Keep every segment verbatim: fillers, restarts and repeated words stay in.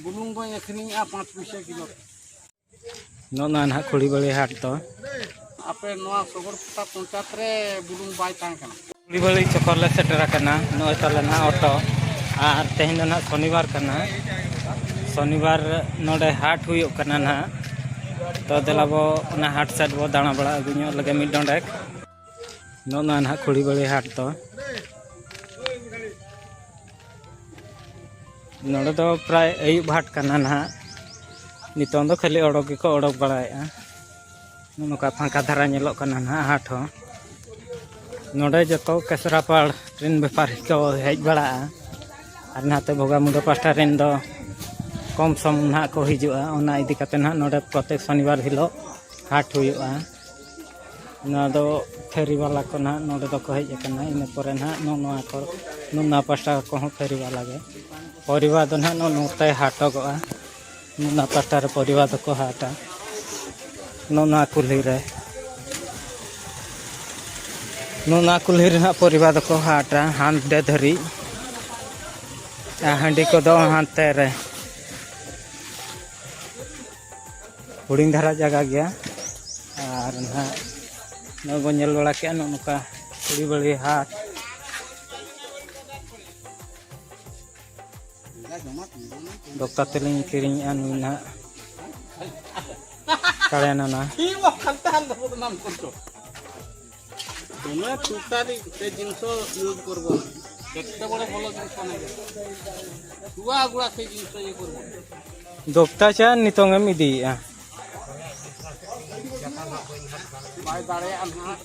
ᱵᱩᱞᱩᱝ ᱫᱚᱧ ᱟᱹᱠᱷᱨᱤᱧᱮᱜᱼᱟ ᱯᱟᱸᱪ ᱯᱩᱭᱥᱟᱹ ᱠᱤᱞᱳ᱾ ᱱᱚᱜᱼᱚ ᱱᱚᱣᱟ ᱱᱟᱦᱟᱜ ᱠᱷᱩᱲᱤᱵᱟᱹᱲᱤ ᱦᱟᱴ ᱫᱚ᱾ ᱟᱯᱮ ᱱᱚᱣᱟ ᱥᱚᱜᱚᱨᱯᱟᱛᱟ ᱯᱚᱧᱪᱟᱭᱮᱛ ᱨᱮ ᱵᱩᱞᱩᱝ ᱵᱟᱭ ᱛᱟᱦᱮᱸ ᱠᱟᱱᱟ᱾ ᱠᱷᱩᱲᱤᱵᱟᱹᱲᱤ ᱪᱚᱠᱚᱨ ᱞᱮ ᱥᱮᱴᱮᱨ ᱟᱠᱟᱱᱟ᱾ ᱱᱚᱜᱼᱚᱭ ᱛᱟᱞᱮ ᱱᱟᱦᱟᱜ ᱚᱴᱳ᱾ ᱟᱨ ᱛᱮᱦᱮᱧ ᱫᱚ ᱱᱟᱦᱟᱜ ᱥᱚᱱᱤᱵᱟᱨ ᱠᱟᱱᱟ᱾ ᱥᱚᱱᱤᱵᱟᱨ ᱱᱚᱰᱮ ᱦᱟᱴ ᱦᱩᱭᱩᱜ ᱠᱟᱱᱟ ᱱᱟᱦᱟᱜ᱾ ᱛᱚ ᱫᱮᱞᱟ ᱵᱚ ᱚᱱᱟ ᱦᱟᱴ ᱥᱮᱫ ᱵᱚ ᱫᱟᱬᱟ ᱵᱟᱲᱟ ᱟᱹᱜᱩ ᱧᱚᱜ ᱞᱮᱜᱮ ᱢᱤᱫ ᱰᱚᱸᱰᱮᱠ᱾ ᱱᱚᱜᱼᱚ ᱱᱚᱣᱟ ᱱᱟᱦᱟᱜ ᱠᱷᱩᱲᱤᱵᱟᱹᱲᱤ ᱦᱟᱴ ᱫᱚ᱾ ᱱᱚᱰᱮ ᱫᱚ ᱯᱨᱟᱭ ᱟᱹᱭᱩᱵ ᱦᱟᱴ ᱠᱟᱱᱟ ᱱᱟᱦᱟᱜ᱾ ᱱᱤᱛᱚᱝ ᱫᱚ ᱠᱷᱟᱹᱞᱤ ᱚᱰᱚᱠ ᱜᱮᱠᱚ ᱚᱰᱚᱠ ᱵᱟᱲᱟᱭᱮᱫᱼᱟ᱾ ᱱᱚᱜᱼᱚ ᱱᱚᱝᱠᱟ ᱯᱷᱟᱸᱠᱟ ᱫᱷᱟᱨᱟ ᱧᱮᱞᱚᱜ ᱠᱟᱱᱟ ᱱᱟᱦᱟᱜ ᱦᱟᱴ ᱦᱚᱸ᱾ ᱱᱚᱰᱮ ᱡᱚᱛᱚ ᱠᱮᱥᱨᱟᱯᱟᱲ ᱨᱮᱱ ᱵᱮᱯᱟᱨᱤ ᱠᱚ ᱦᱮᱡ ᱵᱟᱲᱟᱜᱼᱟ᱾ ᱟᱨ ᱱᱟᱛᱮ ᱵᱷᱚᱜᱟᱢᱩᱰᱟᱹ ᱯᱟᱥᱴᱟ ᱨᱮᱱ ᱫᱚ ᱠᱚᱢ ᱥᱚᱢ ᱱᱟᱦᱟᱜ ᱠᱚ ᱦᱤᱡᱩᱜᱼᱟ᱾ ᱚᱱᱟ ᱤᱫᱤ ᱠᱟᱛᱮ ᱱᱟᱦᱟᱜ ᱱᱚᱰᱮ ᱯᱨᱚᱛᱮᱠ ᱥᱚᱱᱤᱵᱟᱨ ᱦᱤᱞᱳᱜ ᱦᱟᱴ ᱦᱩᱭᱩᱜᱼᱟ᱾ ᱱᱚᱣᱟ ᱫᱚ ᱯᱷᱮᱨᱤ ᱵᱟᱞᱟ ᱠᱚ ᱱᱟᱦᱟᱜ ᱱᱚᱰᱮ ᱫᱚᱠᱚ ᱦᱮᱡ ᱟᱠᱟᱱᱟ᱾ ᱤᱱᱟᱹ ᱯᱚᱨᱮ ᱱᱟᱦᱟᱜ ᱱᱚᱜᱼᱚ ᱱᱚᱣᱟ ᱠᱚ, ᱱᱚᱜᱼᱚ ᱱᱚᱣᱟ ᱯᱟᱥᱴᱟ ᱠᱚᱦᱚᱸ ᱯᱷᱮᱨᱤ ᱵᱟᱞᱟ ᱜᱮ᱾ ᱯᱚᱨᱤᱵᱟᱨ ᱫᱚ ᱱᱟᱦᱟᱜ ᱱᱚᱜᱼᱚ ᱱᱚᱛᱮ ᱦᱟᱴᱚᱜᱚᱜᱼᱟ᱾ ᱱᱚᱜᱼᱚ ᱱᱚᱣᱟ ᱯᱟᱥᱴᱟ ᱨᱮ ᱯᱚᱨᱤᱵᱟᱨ ᱫᱚᱠᱚ ᱦᱟᱴᱟ᱾ ᱱᱚᱜᱼᱚ ᱱᱚᱣᱟ ᱠᱩᱞᱦᱤ ᱨᱮ, ᱱᱚᱜᱼᱚ ᱱᱚᱣᱟ ᱠᱩᱞᱦᱤ ᱨᱮ ᱱᱟᱦᱟᱜ ᱯᱚᱨᱤᱵᱟᱨ ᱫᱚᱠᱚ ᱦᱟᱴᱟ ᱦᱟᱱᱛᱮ ᱫᱷᱟᱹᱨᱤᱡ᱾ ᱟᱨ ᱦᱟᱺᱰᱤ ᱠᱚᱫᱚ ᱦᱟᱱᱛᱮ ᱨᱮ᱾ ᱦᱩᱰᱤᱧ ᱫᱷᱟᱨᱟ ᱡᱟᱭᱜᱟ ᱜᱮᱭᱟ᱾ ᱟᱨ ᱱᱟᱦᱟᱜ ᱱᱚᱜᱼᱚᱭ ᱵᱚᱱ ᱧᱮᱞ ᱵᱟᱲᱟ ᱠᱮᱜᱼᱟ, ᱱᱚᱜᱼᱚ ᱱᱚᱝᱠᱟ ᱠᱷᱩᱲᱤᱵᱟᱹᱲᱤ ᱦᱟᱴ᱾ ᱫᱚᱠᱛᱟ ᱛᱮᱞᱤᱧ ᱠᱤᱨᱤᱧᱮᱜᱼᱟ ᱱᱩᱭ ᱱᱟᱦᱟᱜ ᱠᱟᱲᱮ ᱱᱟᱱᱟ᱾ ᱫᱚᱢᱮ ᱴᱳᱴᱟᱞᱤ ᱥᱮ ᱡᱤᱱᱤᱥ ᱤᱭᱩᱡᱽ ᱠᱚᱨᱵᱚ ᱱᱟ᱾ ᱠᱮᱛᱮ ᱵᱚᱲ ᱵᱷᱟᱞᱚ ᱡᱤᱱᱤᱥ ᱠᱟᱱᱟ᱾ ᱪᱩᱣᱟ ᱜᱩᱲᱟ ᱥᱮ ᱡᱤᱱᱤᱥ ᱤᱭᱟᱹ ᱠᱚᱨᱵᱚ ᱱᱟ᱾ ᱫᱚᱠᱛᱟ ᱪᱟ ᱱᱤᱛᱚᱝ ᱮᱢ ᱤᱫᱤᱭᱮᱜᱼᱟ? ᱵᱟᱭ ᱫᱟᱲᱮᱭᱟᱜᱼᱟ ᱱᱟᱦᱟᱜ᱾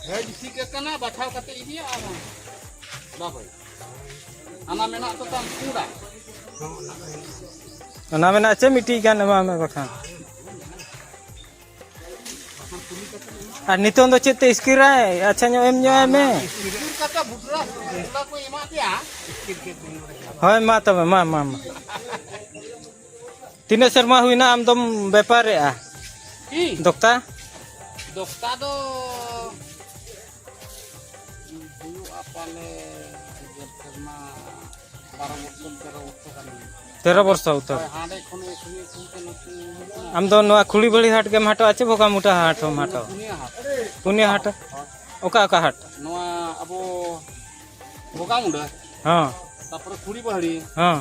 ᱦᱮᱡ ᱴᱷᱤᱠ ᱟᱠᱟᱱᱟ, ᱵᱟᱪᱷᱟᱣ ᱠᱟᱛᱮ ᱤᱫᱤᱭᱟ ᱟᱨ ᱵᱟᱵᱟᱭ᱾ ᱦᱟᱱᱟ ᱢᱮᱱᱟᱜ ᱛᱚ ᱛᱟᱢ ᱯᱩᱸᱰᱟ᱾ ᱚᱱᱟ ᱢᱮᱱᱟᱜ ᱪᱮ ᱢᱤᱫᱴᱤᱡ ᱜᱟᱱ ᱮᱢᱟᱜ ᱢᱮ ᱵᱟᱠᱷᱟᱱ᱾ ᱟᱨ ᱱᱤᱛᱚᱝ ᱫᱚ ᱪᱮᱫ ᱛᱮ ᱤᱥᱠᱤᱨᱟᱭ? ᱟᱪᱪᱷᱟ ᱧᱚᱜ ᱮᱢ ᱧᱚᱜ ᱟᱭ ᱢᱮ᱾ ᱤᱥᱠᱤᱨ ᱠᱟᱛᱮ ᱵᱷᱩᱴᱨᱟ ᱵᱷᱩᱴᱨᱟ ᱠᱚ ᱮᱢᱟ ᱫᱮᱭᱟ᱾ ᱦᱳᱭ, ᱢᱟ ᱛᱚᱵᱮ, ᱢᱟ, ᱢᱟ, ᱢᱟ᱾ ᱛᱤᱱᱟᱹᱜ ᱥᱮᱨᱢᱟ ᱦᱩᱭᱱᱟ ᱟᱢ ᱫᱚᱢ ᱵᱮᱯᱟᱨᱮᱜᱼᱟ? ᱤᱧ? ᱫᱚᱠᱛᱟ? ᱫᱚᱠᱛᱟ ᱫᱚ ᱦᱩᱭᱩᱜᱼᱟ ᱯᱟᱞᱮ ᱥᱮᱨᱢᱟ ᱵᱟᱨᱚ ᱵᱚᱪᱷᱚᱨ, ᱛᱮᱨᱚ ᱵᱚᱪᱷᱚᱨ ᱜᱟᱱ ᱦᱩᱭᱩᱜ ᱠᱟᱱᱟ᱾ ᱛᱮᱨᱚ ᱵᱚᱨᱥᱚ ᱩᱛᱟᱹᱨ᱾ ᱦᱳᱭ, ᱦᱟᱸᱰᱮ ᱠᱷᱚᱱ ᱮᱠ ᱥᱚᱸᱜᱮ ᱠᱷᱚᱱ ᱛᱮ ᱱᱚᱛᱮ ᱦᱩᱭᱩᱜ ᱠᱟᱱᱟ᱾ ᱟᱢ ᱫᱚ ᱱᱚᱣᱟ ᱠᱷᱩᱲᱤᱵᱟᱹᱲᱤ ᱦᱟᱴ ᱜᱮᱢ ᱦᱟᱴᱚᱜᱼᱟ ᱪᱮ ᱵᱷᱚᱜᱟᱢᱩᱴᱟ ᱦᱟᱴ ᱦᱚᱸᱢ ᱦᱟᱴᱚᱜᱼᱟ? ᱯᱩᱱᱭᱟᱹ ᱦᱟᱴ᱾ ᱯᱩᱱᱭᱟᱹ ᱦᱟᱴ? ᱦᱳᱭ᱾ ᱚᱠᱟ ᱚᱠᱟ ᱦᱟᱴ? ᱱᱚᱣᱟ ᱟᱵᱚ ᱵᱷᱚᱜᱟᱢᱩᱰᱟᱹ, ᱦᱚᱸ᱾ ᱛᱟᱯᱚᱨᱮ ᱠᱷᱩᱲᱤᱵᱟᱹᱦᱲᱤ, ᱦᱚᱸ᱾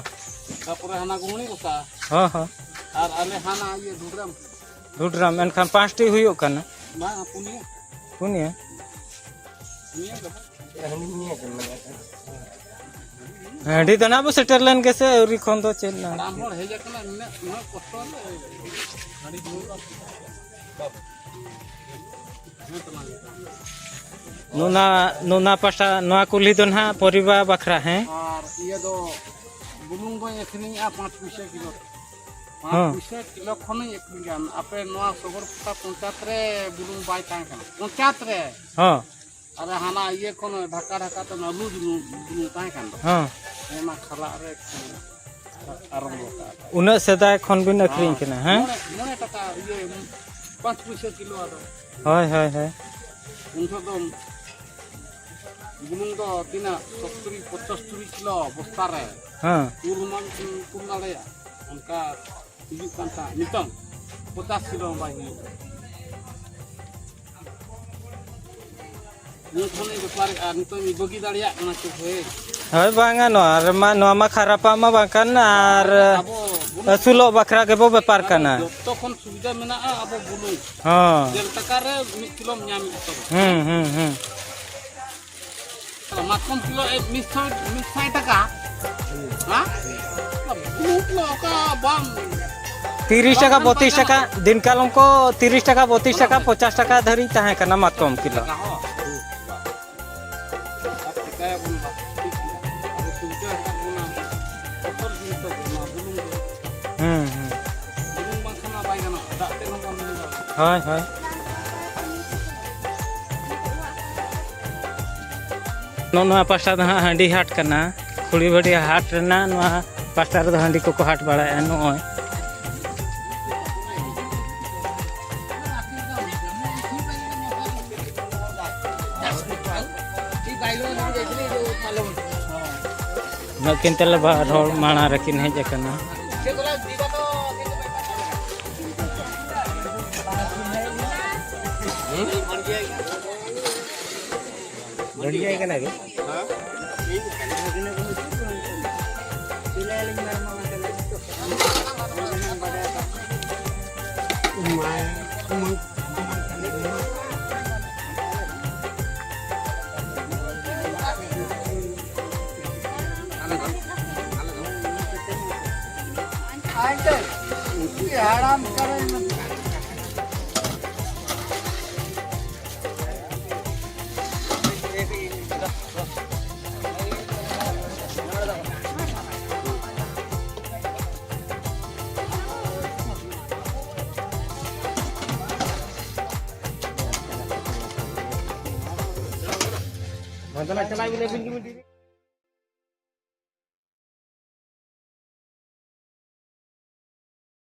ᱛᱟᱯᱚᱨᱮ ᱦᱟᱱᱟ ᱜᱩᱦᱩᱲᱤ ᱜᱚᱥᱟ, ᱦᱚᱸ, ᱦᱚᱸ᱾ ᱟᱨ ᱟᱞᱮ ᱦᱟᱱᱟ ᱤᱭᱟᱹ ᱰᱩᱰᱨᱟᱢ᱾ ᱰᱩᱰᱨᱟᱢ, ᱮᱱᱠᱷᱟᱱ ᱯᱟᱸᱪᱴᱤ ᱦᱩᱭᱩᱜ ᱠᱟᱱᱟ᱾ ᱵᱟᱝ, ᱯᱩᱱᱭᱟᱹ᱾ ᱯᱩᱱᱭᱟᱹ? ᱯᱩᱱᱭᱟᱹ ᱜᱮ᱾ ᱦᱟᱺᱰᱤ ᱫᱚ ᱱᱟᱜ ᱵᱚ ᱥᱮᱴᱮᱨ ᱞᱮᱱ ᱜᱮᱥᱮ, ᱟᱹᱣᱨᱤ ᱠᱷᱚᱱ ᱫᱚ ᱪᱮᱫ ᱱᱟ᱾ ᱦᱟᱲᱟᱢ ᱦᱚᱲ ᱦᱮᱡ ᱟᱠᱟᱱᱟ, ᱱᱩᱱᱟᱹᱜ, ᱩᱱᱟᱹᱜ ᱠᱚᱥᱴᱚ ᱨᱮ ᱦᱟᱺᱰᱤ ᱧᱩ᱾ ᱱᱚᱱᱟ, ᱱᱚᱱᱟ ᱯᱟᱦᱴᱟ, ᱱᱚᱣᱟ ᱠᱩᱞᱦᱤ ᱫᱚ ᱱᱟᱦᱟᱜ ᱯᱚᱨᱤᱵᱟ ᱵᱟᱠᱷᱨᱟ, ᱦᱮᱸ? ᱟᱨ ᱤᱭᱟᱹ ᱫᱚ ᱵᱩᱞᱩᱝ ᱫᱚᱧ ᱟᱹᱠᱷᱨᱤᱧᱮᱜᱼᱟ ᱯᱟᱸᱪ ᱯᱩᱭᱥᱟᱹ ᱠᱤᱞᱳ᱾ ᱯᱟᱸᱪ ᱦᱚᱸ᱾ ᱯᱩᱭᱥᱟᱹ ᱠᱤᱞᱳ ᱠᱷᱚᱱᱤᱧ ᱟᱹᱠᱷᱨᱤᱧᱟ᱾ ᱟᱯᱮ ᱱᱚᱣᱟ ᱥᱚᱜᱚᱨ ᱯᱟᱛᱟ ᱯᱚᱧᱪᱟᱭᱮᱛ ᱨᱮ ᱵᱩᱞᱩᱝ ᱵᱟᱭ ᱛᱟᱦᱮᱸ ᱠᱟᱱᱟ᱾ ᱯᱚᱧᱪᱟᱭᱮᱛ ᱨᱮ᱾ ᱦᱚᱸ᱾ ᱟᱨ ᱦᱟᱱᱟ ᱤᱭᱟᱹ ᱠᱷᱚᱱ ᱰᱷᱟᱠᱟ ᱰᱷᱟᱠᱟ ᱛᱮ ᱚᱱᱟ ᱟᱹᱞᱩ ᱵᱩᱞᱩᱝ, ᱵᱩᱞᱩᱝ ᱛᱟᱦᱮᱸ ᱠᱟᱱ ᱫᱚ᱾ ᱦᱚᱸ᱾ ᱚᱱᱟ ᱠᱷᱟᱞᱟᱜ ᱨᱮ ᱟᱨᱟᱢᱵᱚ ᱠᱟᱜᱼᱟ᱾ ᱩᱱᱟᱹᱜ ᱥᱮᱫᱟᱭ ᱠᱷᱚᱱ ᱵᱤᱱ ᱟᱹᱠᱷᱨᱤᱧ ᱦᱚᱸ᱾ ᱠᱟᱱᱟ, ᱦᱮᱸ? ᱢᱚᱬᱮ, ᱢᱚᱬᱮ ᱴᱟᱠᱟ ᱤᱭᱟᱹ, ᱯᱟᱸᱪ ᱯᱩᱭᱥᱟᱹ ᱠᱤᱞᱳ ᱟᱫᱚ᱾ ᱦᱳᱭ, ᱦᱳᱭ, ᱦᱳᱭ᱾ ᱩᱱ ᱡᱚᱦᱚᱜ ᱫᱚ ᱵᱩᱞᱩᱝ ᱫᱚ ᱛᱤᱱᱟᱹᱜ? ᱥᱚᱛᱛᱚᱨᱤ, ᱯᱚᱸᱪᱟᱥᱛᱚᱨᱤ ᱠᱤᱞᱳ ᱵᱚᱥᱛᱟ ᱨᱮ᱾ ᱦᱮᱸ᱾ ᱩᱨ ᱦᱚᱸ ᱵᱟᱢ ᱩᱨ ᱫᱟᱲᱮᱭᱟᱜᱼᱟ᱾ ᱚᱱᱠᱟ ᱦᱤᱡᱩᱜ ᱠᱟᱱ ᱛᱟᱦᱮᱸᱫ᱾ ᱱᱤᱛᱚᱝ ᱯᱚᱪᱟᱥ ᱠᱤᱞᱳ ᱦᱚᱸ ᱵᱟᱭ ᱦᱩᱭᱩᱜ ᱠᱟᱱᱟ᱾ ᱱᱤᱛ ᱠᱷᱚᱱᱤᱧ ᱵᱮᱯᱟᱨᱮᱫᱼᱟ, ᱱᱤᱛᱚᱝ ᱤᱧ ᱵᱟᱹᱜᱤ ᱫᱟᱲᱮᱭᱟᱜ ᱠᱟᱱᱟ ᱪᱮ ᱵᱷᱟᱹᱭ? ᱦᱳᱭ, ᱵᱟᱝᱟ, ᱱᱚᱣᱟ ᱨᱮᱢᱟ, ᱱᱚᱣᱟ ᱢᱟ ᱠᱷᱟᱨᱟᱯᱟᱜ ᱢᱟ ᱵᱟᱝ ᱠᱟᱱ, ᱟᱨ ᱟᱵᱚ ᱵᱩᱞᱩᱝ ᱟᱹᱥᱩᱞᱚᱜ ᱵᱟᱠᱷᱨᱟ ᱜᱮᱵᱚ ᱵᱮᱯᱟᱨ ᱟᱵᱚ ᱠᱟᱱᱟ᱾ ᱡᱚᱛᱚ ᱠᱷᱚᱱ ᱥᱩᱵᱤᱫᱷᱟ ᱢᱮᱱᱟᱜᱼᱟ ᱟᱵᱚ ᱵᱩᱞᱩᱝ᱾ ᱦᱚᱸ᱾ ᱜᱮᱞ ᱴᱟᱠᱟ ᱨᱮ ᱢᱤᱫ ᱠᱤᱞᱳᱢ ᱧᱟᱢᱮᱫᱼᱟ ᱛᱚᱵᱮ᱾ ᱦᱩᱸ, ᱦᱩᱸ, ᱦᱩᱸ᱾ ᱢᱟᱛᱠᱚᱢ ᱠᱤᱞᱳ ᱮ ᱢᱤᱫ ᱥᱟᱭ, ᱢᱤᱫ ᱥᱟᱭ ᱴᱟᱠᱟ᱾ ᱦᱮᱸ? ᱵᱩᱞᱩᱝ ᱠᱤᱞᱳ ᱚᱠᱟ ᱵᱟᱢ ᱛᱤᱨᱤᱥ ᱴᱟᱠᱟ, ᱵᱟᱢ ᱵᱚᱛᱤᱥ ᱴᱟᱠᱟ, ᱫᱤᱱ ᱠᱟᱞᱚᱢ ᱠᱚ ᱛᱤᱨᱤᱥ ᱴᱟᱠᱟ, ᱵᱚᱛᱤᱥ ᱴᱟᱠᱟ, ᱯᱚᱧᱪᱟᱥ ᱴᱟᱠᱟ ᱫᱷᱟᱹᱨᱤᱡ ᱛᱟᱦᱮᱸ ᱠᱟᱱᱟ ᱢᱟᱛᱠᱚᱢ ᱠᱤᱞᱳ᱾ ᱴᱟᱠᱟ ᱦᱚᱸ᱾ ᱟᱨ ᱪᱤᱠᱟᱹᱭᱟᱵᱚᱱ ᱵᱟ? ᱴᱷᱤᱠ ᱜᱮᱭᱟ᱾ ᱟᱵᱚ ᱥᱩᱵᱤᱫᱷᱟ ᱟᱠᱟᱫ ᱵᱚᱱᱟ᱾ ᱵᱚᱛᱚᱨ ᱡᱤᱱᱤᱥ ᱛᱟᱵᱚᱱ ᱚᱱᱟ ᱵᱩᱞᱩᱝ ᱫᱚ᱾ ᱦᱩᱸ, ᱦᱩᱸ᱾ ᱵᱩᱞᱩᱝ ᱵᱟᱝᱠᱷᱟᱱ ᱢᱟ ᱵᱟᱭ ᱜᱟᱱᱚᱜᱼᱟ᱾ ᱫᱟᱜ ᱛᱮᱫ ᱦᱚᱸ ᱵᱟᱢ ᱧᱩ ᱫᱟᱲᱮᱭᱟᱜᱼᱟ᱾ ᱦᱳᱭ, ᱦᱳᱭ᱾ ᱱᱚᱜᱼᱚ ᱱᱚᱣᱟ ᱯᱟᱥᱴᱟ ᱫᱚ ᱦᱟᱸᱜ ᱦᱟᱺᱰᱤ ᱦᱟᱴ ᱠᱟᱱᱟ᱾ ᱠᱷᱩᱲᱤᱵᱟᱹᱲᱤ ᱦᱟᱴ ᱨᱮᱱᱟᱜ ᱱᱚᱣᱟ ᱯᱟᱥᱴᱟ ᱨᱮᱫᱚ ᱦᱟᱺᱰᱤ ᱠᱚᱠᱚ ᱦᱟᱴ ᱵᱟᱲᱟᱭᱟ ᱱᱚᱜᱼᱚᱭ᱾ ᱱᱩᱠᱤᱱ ᱛᱟᱞᱮ ᱵᱟᱨ ᱦᱚᱲ ᱢᱟᱲᱟᱝ ᱨᱮᱠᱤᱱ ᱦᱮᱡ ᱟᱠᱟᱱᱟ᱾ ᱵᱷᱟᱹᱜᱤ ᱠᱟᱱᱟ ᱜᱮ᱾ ᱦᱟᱲᱟᱢ ᱠᱟᱱᱟᱭ᱾ ᱢᱟ ᱫᱮᱞᱟ ᱪᱟᱞᱟᱜ ᱵᱤᱱ ᱟᱹᱵᱤᱱ ᱜᱮᱵᱤᱱ